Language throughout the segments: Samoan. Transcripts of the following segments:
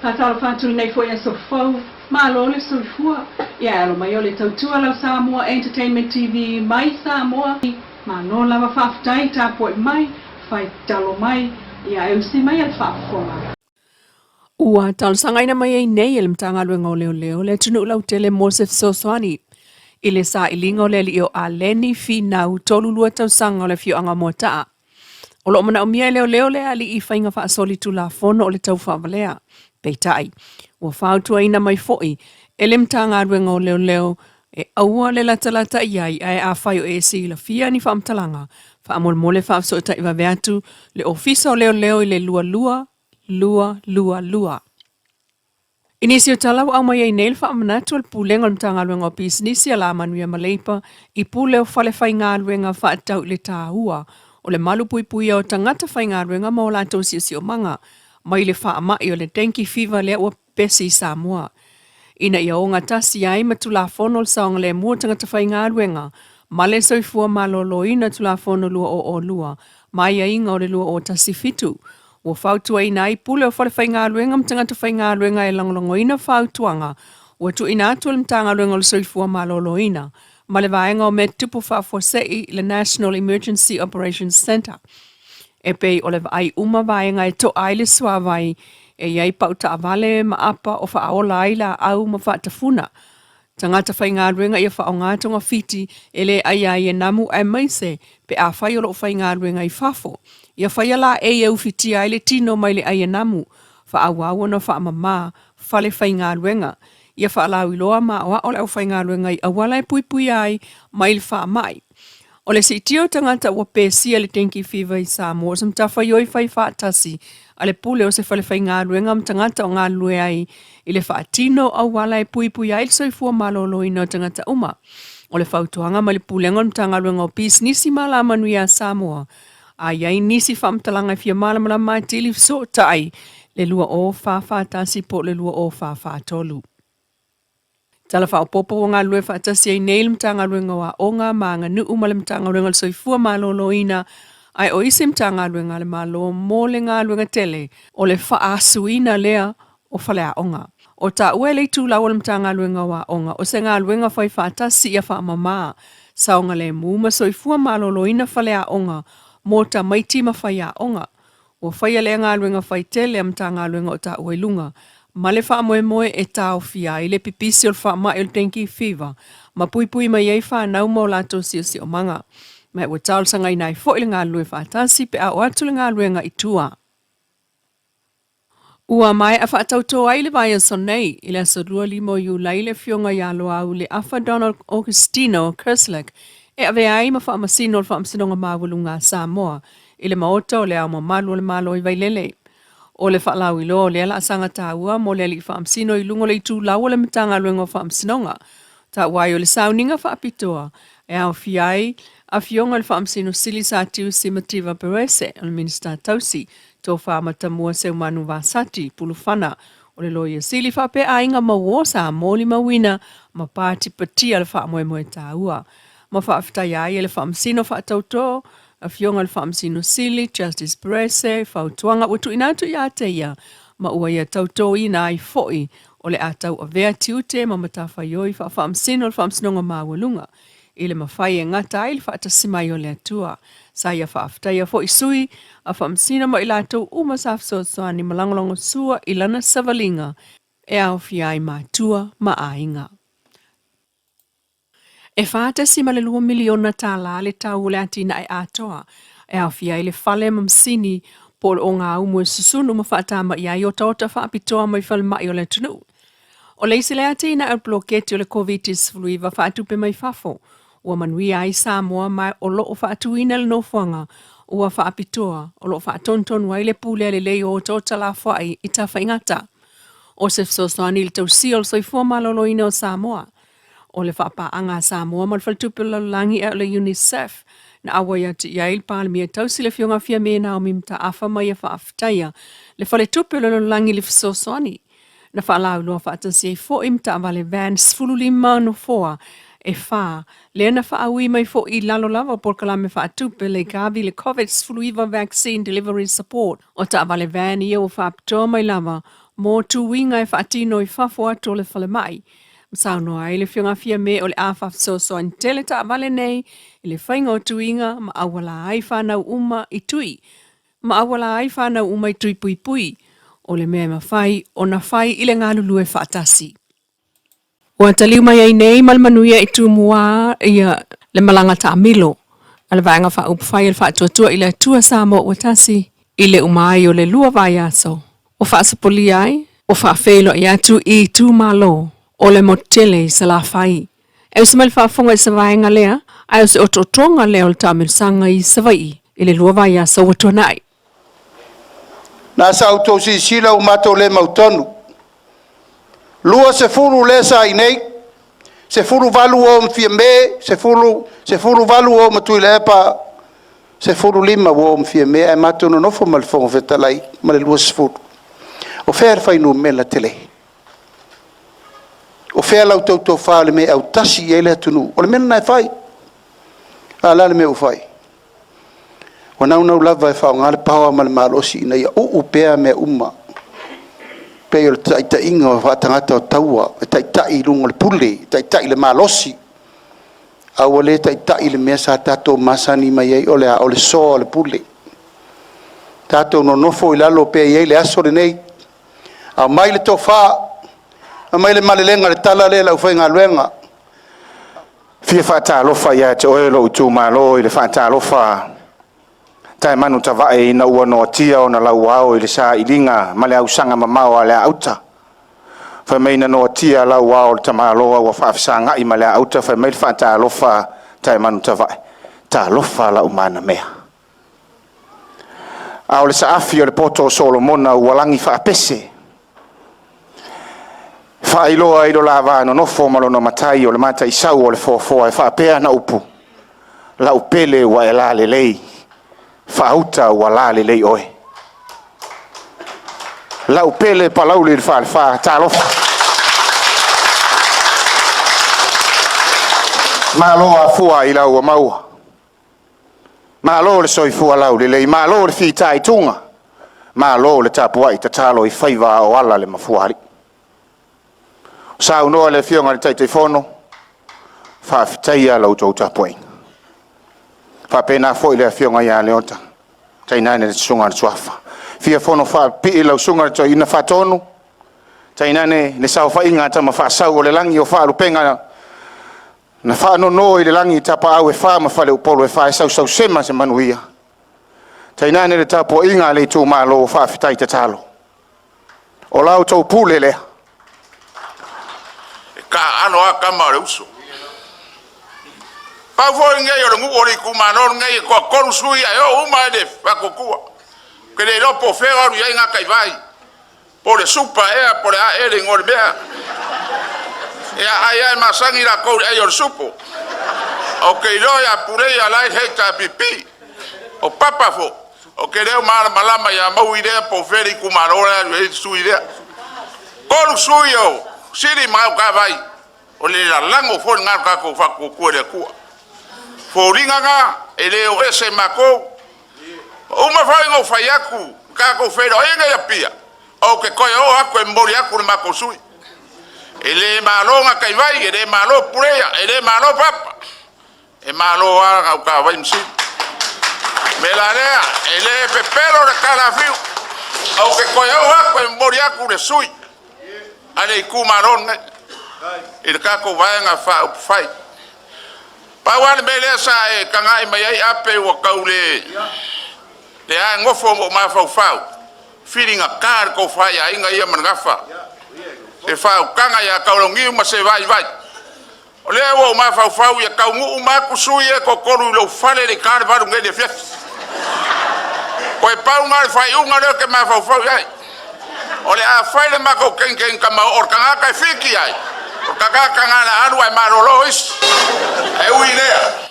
Faatalofa atu lenei foi aso fou, malo le soifua. Ia e alo mai o le tautua lau Samoa Entertainment TV mai Samoa. Malo lava faafetai tapuai mai, fai talo mai, ia e usi mai a le faafofoga. Ua talosagaina mai ai nei e le Matagaluega o Leoleo le atunuu lautele mo se fesoasoani i le sailiga o le alii o Aleni Finau, 32 tausaga o le afioaga o Moataa. O lo o manaomia e leoleo le alii i faiga faasolitulafono o le taufaavalea. Peitai, ua fautuaina mai foi e le Matagaluega o Leoleo e aua le latalata i ai ae afai o e silafia ni faamatalaga, faamolemole faafesootai vave atu le Ofisa o Leoleo i le 22 222. I nisi o tala ua aumai ai nei le faamanatu a le Pulega o le Matagaluega o Pisinisi, Alamanuia ma Leipa i pule o falefaigaluega faatatau i le taua o le malupuipuia o tagata faigaluega ma o latou siosiomaga mai le faamai o le dengue fever lea ua pepesi i Samoa ina ia ogatasi ai ma Tulafono o le Saogalemu o Tagata Faigaluega ma le Soifua Maloloina Tulafono 2002 ma aiaiga o le 2017. Ua fautuaina ai pule o falefaigaluega ma tagata faigaluega e lagolagoina fautuaga ua tuuina atu e le Matagaluega o le Soifua Maloloina ma le Vaega o Mea Tutupu Faafuasei le National Emergency Operations Centre e pei o le vaai uma vaega e to'a ai le suavai e i ai pau taavale ma apa o faaola ai laau ma faatafuna tagata faigaluega ia faaaoga togafiti e le aia ai e namu aemaise pe afai o lo o faigaluega i fafo. Ia faia laei e ufitia ai le tino mai le ai e namu, faaauau ona faamama fale faigaluega. Ia faalauiloa ma aoao le aufaigaluega i auala e puipuia ai mai le faamai. O le siitia o tagata ua pesia le dengue fever i Samoa o se matafaioi fai faatasi a le pule o se falefaigaluega ma tagata o galulue ai i le faatino o auala e puipuia ai le soifua maloloina o tagata uma. O le fautuaga mai le Pulega o le Matagaluega o Pisinisi ma Alamanuia a Samoa, a i ai nisi faamatalaga e fia malamalama atili fesootai le 2041 po o le 2043. Tala Faaopoopo ua galulue faatasi ai nei le Matagaluega o Aoga ma Aganuu ma le Matagaluega o le Soifua Maloloina ae o isi Matagaluega a le Malo mo le galuega tele o le faaasuina lea o faleaoga. O taua e le itulau o le Matagaluega o Aoga o se galuega fai faatasi ia faamama, saogalemu ma soifua maloloina faleaoga mo tamaiti ma faiaoga. Ua faia lea galuega fai tele a Matagaluega o taua i luga, ma le faamoemoe e taofia ai le pipisi o le faamai o le dengue fever ma puipui mai ai fanau ma o latou siosiomaga. Ma ua talosagaina ai foi le galulue faatasi pe a oo atu le galuega i tua. Ua maea faatautō ai le vaiaso nei, i le aso 25 o Iulai le Afioga ia Loau Leafa Donald Augustino Kerslake e avea ai ma Faamasino o le Faamasinoga Maualuga a Samoa i le Maota o le Ao Mamalu o le Malo i Vailele. O le faalauiloa o lea laasaga taua mo le Alii Faamasino i luga o le itulau o le Matagaluega o Faamasinoga, taua ai o le sauniga faapitoa e aofia ai Afioga i le Faamasino Sili Satiu Simativa Perese, o le Minisita Tausi, Tofa Matamua Seumanu Vasati, Pulufana o le Loia Sili faapea aiga mauō sa molimauina ma patipatia le faamoemoe taua ma faafetaia ai e le Faamasino Faatautō, Afioga i le Faamasino Sili, Justice Perese, fautuaga ua tuuina atu ia te ia ma ua ia tautōina ai foi o le a tauavea tiute ma matafaioi faafaamasino o le Faamasinoga Maualuga i le mafai e gata ai le faatasi mai o le Atua. Sa ia faafetaia foi sui a faamasino ma i latou uma sa fesoasoani ma lagolagosua i lana savaliga e aofia ai matua ma aiga. E $4.2 miliona le tau o le atinae atoa e aofia ai le fale ma masini po o le ogaumu e susunu ma faatamaia ai otaota faapitoa mai falemai o le atunuu. O le isi lea atinae o le poloketi o le Koviti-19 faatupe mai fafo ua manuia ai Samoa ma o lo o faatuina le nofoaga ua faapitoa o lo o faatonutonu ai le pulea lelei o otaota lafoai i Tafaigata. O se fesoasoani i le tausia o le soifua maloloina o Samoa. O le faapaaga a Samoa ma le Faletupe o le Lalolagi a o le UNICEF na auai atu i ai le Palemia tausi le Afioga Fiame Naomi Mataafa ma ia faafetaia le Faletupe o le Lalolagi i le fesoasoani na faalauiloa faatasi ai foi ma taavale van 15 nofoa e fa, lea na faaui mai foi i lalo lava o polokalame faatupe le Gavi le Covid-19 Vaccine Delivery Support. O taavale van ia ua faapitoa mai lava mo tuiga e faatino i fafo atu o le falemai. Ma saunoa ai le Afioga Fiame o le a faafesoasoani tele taavale nei i le faiga o tuiga ma auala ai fanau uma i tui ma auala ai fanau uma i tui puipui, o le mea e mafai ona fai i le galulue faatasi. Ua taliu mai ai nei ma le manuia i Tumua ia le malaga taamilo a le Vaega Faaupufai a le Faatuatua i le Atua Samoa ua Tasi i le uma ai o le 2 vaiaso o faasopolia ai o faafeiloai atu i itumalo o le motu tele i Salafai. E uso mai le faafofoga i se vaega lea, ae o se otootoga lea o le taamilosaga i Savaii i le 2 vaiaso ua tuanai. Na sa outou silasila ua matou le mautonu. 20 lea sa i inei, 18 ua o ma Fiame, 18 ua o ma Tuilaepa, 15 ua o ma Fiame, ae matou nonofo ma le Fofoga Fetalai ma le 20. O fea le fuainumera tele? O fea la outou tofa i le mea e autasi i ai le atunuu? O le mea lena e fai. A o le a le mea ua fai? Ua naunau lava e faaaoga le power ma le malosi ina ia uu pea mea uma, pei o le taitaiga faatagata o taua, e taitai i luga o le pule, e taitai i le malosi, a ua le taitai i le mea sa tatou masani mai ai, o le a? O le soa o le pule. Tatou nonofo i lalo pea e i ai le aso lenei, aumai le tofa, aumai le malelega i le tala lea i le aufaigaluega. Fia faatalofa ia te oe lou itumalo i le faatalofa taemanu tavae ina ua noatia ona lauao i le sailiga ma le ausaga mamao a le auta. Fai mai na noatia lauao o le tamaloa ua faafesagai ma le auta, fai mai le faatalofa taemanu tavae, talofa lau manamea. A o le saafi o le poto o Solomona ua lagi faapese, faailoa i lo lava nonofo ma lona matai o le mataisau o le foafoa e faapea na upu, lau pele ua e lalelei, faauta ua lalelei oe. Lau pele palauli le falefa, talofa. Malo afua i lau ua maua. Malo le soifua laulelei, malo le fitaituga, malo le tapuai tatalo i faiva o ala le mafuaalii. Saunoa le Afioga i le Taitaifono, faafetaia la outou tapuaiga. Faapena foi le Afioga ia Leota, tainane le Susuga i le Suafa. Fia fono faapipii lau Susuga i le Toeaina Faatonu, tainane le saofaiga a tama faasau o le lagi o faalupega na faanono i le lagi tapaau e fa ma faleupolu e fa e sausausema se manuia. Tainane le tapuaiga a le itumalo, faafetai tatalo. O la outou pule lea. E taaalo lava tama o le uso. Pau foi lenei o le nuu o le itumalo lenei e toatolu sui ae oo uma i le Faatuatua. Ou te le iloa po o fea o alu i ai gataivai, po o le supa ea po o le a ea le igoa o le mea. Ia ai lava e masani latou i le ai o le supo. Ou te iloa ia Puleia la e i le HRPP. O Papa foi, ou te le o malamalama ia Maui lea po o fea le itumalo la e alu i ai le sui lea. 3 sui o Sili ma Autavai, o le lalago foi lena o le tatou Faatuatua i le Atua. Foliga na, e le o ese matou. Uma foi ona ou fai atu, tatou feiloaiga i Apia, ou te toe oo atu e momoli atu le matou sui. E le malo gataivai, e le malo Puleia, e le malo Papa, e malo lava Gautavai ma Sili. Me la lea, e le pepelo le talafiu, ou te toe oo atu e momoli atu le sui a le itumalo lenei i le tatou vaega faaupufai. Pau lava le mea lea sa e tagai mai ai Ape ua tau le a nofo ma ou mafaufau, filigata le tofa i aiga ia ma le gafa. Se faautaga ia Taulauniu ma se vaivai. O lea ua ou mafaufau ia taunuu ma atu sui e toatolu i lou fale le ita le 8 nei le afiafi. Toe pau na o le faaiuga lea ou te mafaufau i ai. O le a fai le matou kenkeni tama o le tagata e fiki ai, o le tagata na la alu ae malolo isi. E ui lea,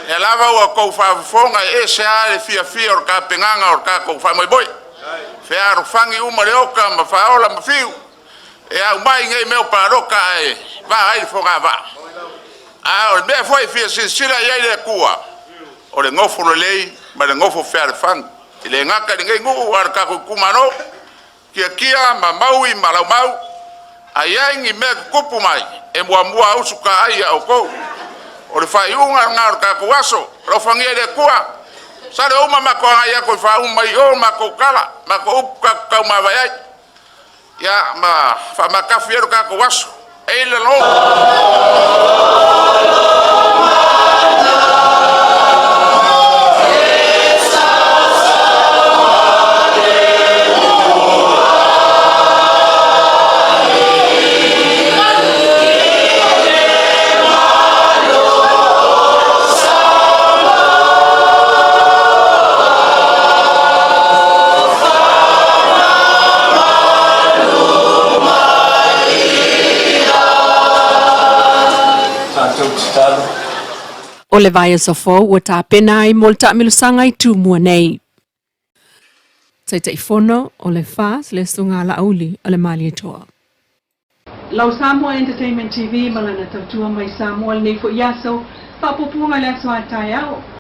e lava ua tou faafofoga e ese lava le fiafia o le tapenaga o le tatou faamoemoe. Fealofani uma le oka ma faaola ma fiu, e aumai nei mea o palota ae va ai le fogavaa. A o le mea foi e fia silasila i ai le Atua, o le nofo lelei ma le nofo fealofani. E le gata i lenei nuu a le tatou itumalo, Kiakia ma maui ma laumau, a i ai ni mea tutupu mai, e muamua usu taai ia outou. O le faaiuga lena o le tatou aso, alofagia e le Atua. Sale uma matou agai atu e faauma mai o matou tala, matou upu tatou taumavae ai. Ia ma faamatafi ai lo tatou aso. E le lo. O le vaiaso fou ua tapena ai mo le taamilosaga i Tumua nei. Taitaifono o le FAS le Susuga Laauli o le Malietoa. Lau Samoa Entertainment TV ma lana tautua mai Samoa lenei foi aso, faapuapuaga i le aso a taeao.